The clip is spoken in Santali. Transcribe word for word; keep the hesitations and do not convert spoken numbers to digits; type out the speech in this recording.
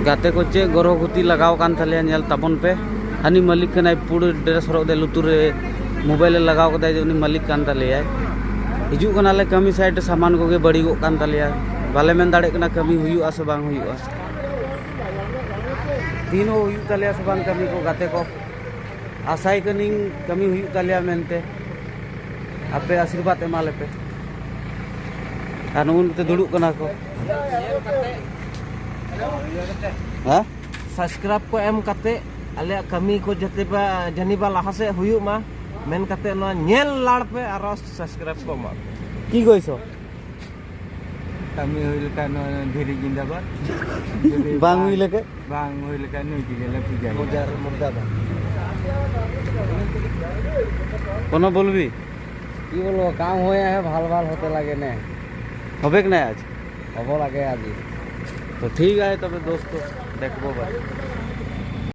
ᱜᱟᱛᱮ ᱠᱚ, ᱪᱮᱫ ᱜᱚᱨᱚ ᱜᱩᱛᱤ ᱞᱟᱜᱟᱣ ᱠᱟᱱ ᱛᱟᱞᱮᱭᱟ, ᱧᱮᱞ ᱛᱟᱵᱚᱱ ᱯᱮ᱾ ᱦᱟᱹᱱᱤ ᱢᱟᱹᱞᱤᱠ ᱠᱟᱱᱟᱭ, ᱯᱩᱲ ᱰᱨᱮᱥ ᱦᱚᱨᱚᱜ ᱫᱮ, ᱞᱩᱛᱩᱨ ᱨᱮ ᱢᱳᱵᱟᱭᱤᱞ ᱮ ᱞᱟᱜᱟᱣ ᱠᱟᱫᱟᱭ, ᱡᱮ ᱩᱱᱤ ᱢᱟᱹᱞᱤᱠ ᱠᱟᱱ ᱛᱟᱞᱮᱭᱟᱭ᱾ ᱦᱤᱡᱩᱜ ᱠᱟᱱᱟᱞᱮ ᱠᱟᱹᱢᱤ ᱥᱟᱭᱤᱰ ᱨᱮ, ᱥᱟᱢᱟᱱ ᱠᱚᱜᱮ ᱵᱟᱹᱲᱤᱡᱚᱜ ᱠᱟᱱ ᱛᱟᱞᱮᱭᱟ᱾ ᱵᱟᱞᱮ ᱢᱮᱱ ᱫᱟᱲᱮᱭᱟᱜ ᱠᱟᱱᱟ ᱠᱟᱹᱢᱤ ᱦᱩᱭᱩᱜᱼᱟ ᱥᱮ ᱵᱟᱝ ᱦᱩᱭᱩᱜᱼᱟ, ᱛᱤᱱ ᱦᱚᱸ ᱦᱩᱭᱩᱜ ᱛᱟᱞᱮᱭᱟ ᱥᱮ ᱵᱟᱝ ᱠᱟᱹᱢᱤ ᱠᱚ᱾ ᱜᱟᱛᱮ ᱠᱚ, ᱟᱥᱟᱭ ᱠᱟᱹᱱᱟᱹᱧ ᱠᱟᱹᱢᱤ ᱦᱩᱭᱩᱜ ᱛᱟᱞᱮᱭᱟ ᱢᱮᱱᱛᱮ᱾ ᱟᱯᱮ ᱟᱥᱤᱨᱵᱟᱫᱽ ᱮᱢᱟ ᱞᱮᱯᱮ᱾ ᱟᱨ ᱱᱩᱜᱼᱩ ᱱᱩᱠᱩ ᱫᱩᱲᱩᱵ ᱠᱟᱱᱟ ᱠᱚ᱾ ᱦᱮᱸ? ᱥᱟᱵᱥᱠᱨᱟᱭᱤᱵ ᱠᱚ ᱮᱢ ᱠᱟᱛᱮ ᱟᱞᱮᱭᱟᱜ ᱠᱟᱹᱢᱤ ᱠᱚ ᱡᱟᱛᱮ ᱵᱟ, ᱡᱟᱹᱱᱤ ᱵᱟ ᱞᱟᱦᱟ ᱥᱮᱫ ᱦᱩᱭᱩᱜ ᱢᱟ ᱢᱮᱱ ᱠᱟᱛᱮ ᱱᱚᱣᱟ ᱧᱮᱞ ᱞᱟᱲ ᱯᱮ, ᱟᱨᱚ ᱥᱟᱵᱥᱠᱨᱟᱭᱤᱵ ᱠᱚ ᱮᱢᱟ ᱯᱮ᱾ কি কৈছ? ᱠᱟᱹᱢᱤ ᱦᱩᱭ ᱞᱮᱠᱷᱟᱱ ᱱᱚᱣᱟ ᱫᱷᱤᱨᱤ ᱡᱤᱱᱫᱟᱵᱟᱫ᱾ ᱡᱩᱫᱤ ᱵᱟᱝ ᱦᱩᱭ ᱞᱮᱠᱷᱟᱱ? ᱵᱟᱝ ᱦᱩᱭ ᱞᱮᱠᱷᱟᱱ ᱱᱩᱭ ᱛᱮᱜᱮ ᱞᱮ ᱯᱩᱡᱟᱹᱭᱟ᱾ ᱢᱩᱨᱫᱟᱵᱟᱫ᱾ কোনো বলবি? কি বলবো, কাম হয়ে আহে, ভাল ভাল হতে লাগে নে। হবে কি না আজ? হব লাগে আজি। তো ঠিক আছে তবে দোস্ত, দেখবো ভাই।